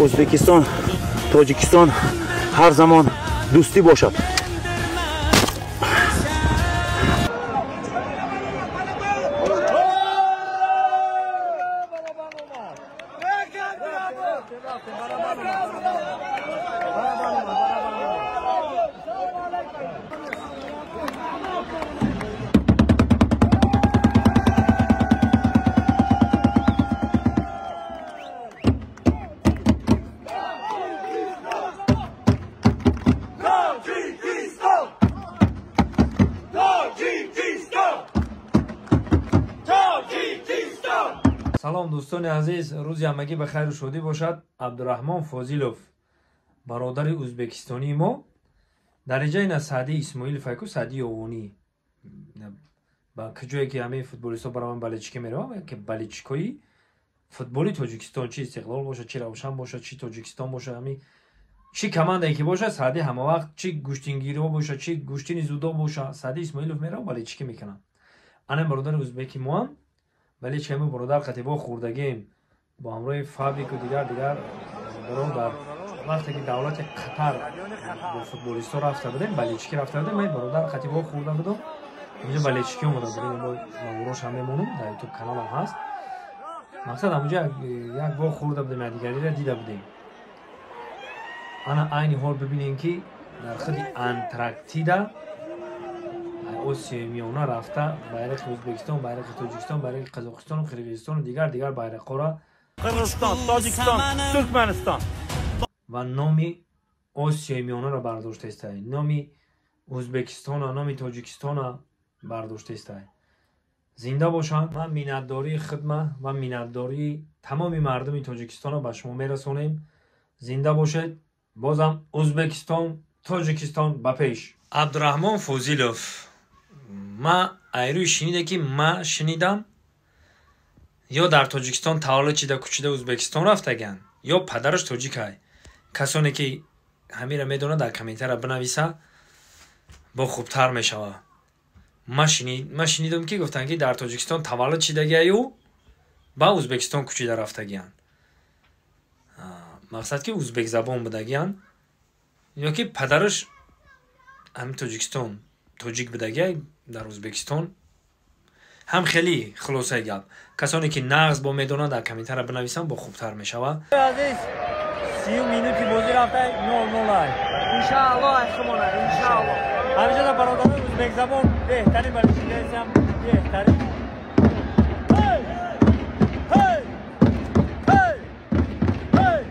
O'zbekiston, Tojikiston har zamon do'stlik бошад. Салом дӯстони азиз, рӯзи ҳамагӣ ба хайру шодӣ бошад. Абдураҳмон Фозилов, бародари ӯзбекистонии мо, дараҷаи на Саъди Исмоилов айку Саъди Ёвонӣ. Ба куҷое ки ҳамаи футболистҳо бараванд балечика мераванд, ки балечикои футболи Тоҷикистон, чи Истиқлол бошад, чи Равшан бошад, чи Тоҷикистон бошад, ҳами чи командае ки бошад, Саъди ҳамавақт чи гӯштингириҳо бошад, чи гӯштини зудо бошад, Саъди Исмоилов меравад балечика мекунад. Ана бародари ӯзбеки моам, вале чему бародар қатибо хӯрдагем бо ҳамроҳи фабрику дигар дигар бародарон дар вақте ки давлати Қатар бо футболистҳо рафта будем, балечики рафта будем, ман бародар қатибо хӯрда будам, инҷо балечики омада будем, бо наворош ҳам мемонам, дар ютуб каналам ҳаст. Мақсад ҳамонҷо як бор хӯрда будем, якдигариро дида будем. Ана айни ҳол бибинем ки дар худи Антарктида Осиёи Миёна рафта байрақи Ӯзбекистон, байрақи Тоҷикистон, байрақи Қазоқистону Қирғизистону дигар дигар байрақҳоро Қирғизистон, Тоҷикистон, Туркманистон ва номи Осиёи Миёнаро бардошта истай, номи Ӯзбекистона, номи Тоҷикистона бардошта истай. Зинда бошанд. Ман миннатдории хидма ва миннатдории тамоми мардуми Тоҷикистонро ба шумо мерасонем. Зинда бошед. Бозам Ӯзбекистон, Тоҷикистон ба пеш. Абдураҳмон Фозилов, ма айрӯи шунида ки ма шунидам, ё дар Тоҷикистон таваллуд шида кӯчида Ӯзбекистон рафтаган, ё падараш тоҷикай. Касоне ки ҳамира медонад дар комментария бинависа, бо хубтар мешава. Ма шунидам ки гуфтанд ки дар Тоҷикистон таваллуд шидагиаю ба Ӯзбекистон кӯчида рафтагиян. Мақсад ки ӯзбекзабон будагиян, ё ки падараш ҳамин Тоҷикистон тоҷик будагиай дар Ӯзбекистон. Ҳам хеле хулосаи гап. Касоне ки нағз бо медонанд дар комментария бинависанд, бо хубтар мешава. Азиз, 30 минути бозӣ рафта 0-0 ай. Иншааллоҳ айхимона, иншааллоҳ. Ҳамиҷа дар бародарони ӯзбекзабон беҳтарин балечикаисам, беҳтарин. Ҳей! Ҳей! Ҳей! Ҳей!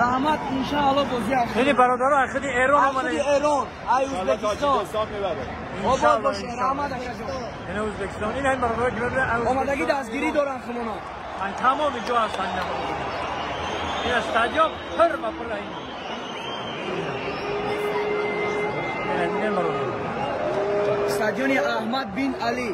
Раҳмат, иншааллоҳ бозӣ ахир. Хеле бародарон аз худи Эрон омада. Худи Эрон, ай Ӯзбекистон мебарад. Обод бошед, раҳмат акаҷон. Ин Ӯзбекистон, ин ҳам бародарон ки мебинанд омадагӣ дастгирӣ доранд хумона. Ан тамоми ҷо ҳастанд ин бародарон. Ин стадион пур ба пур ин. Ин бародарон. Стадиони Аҳмад бин Алӣ.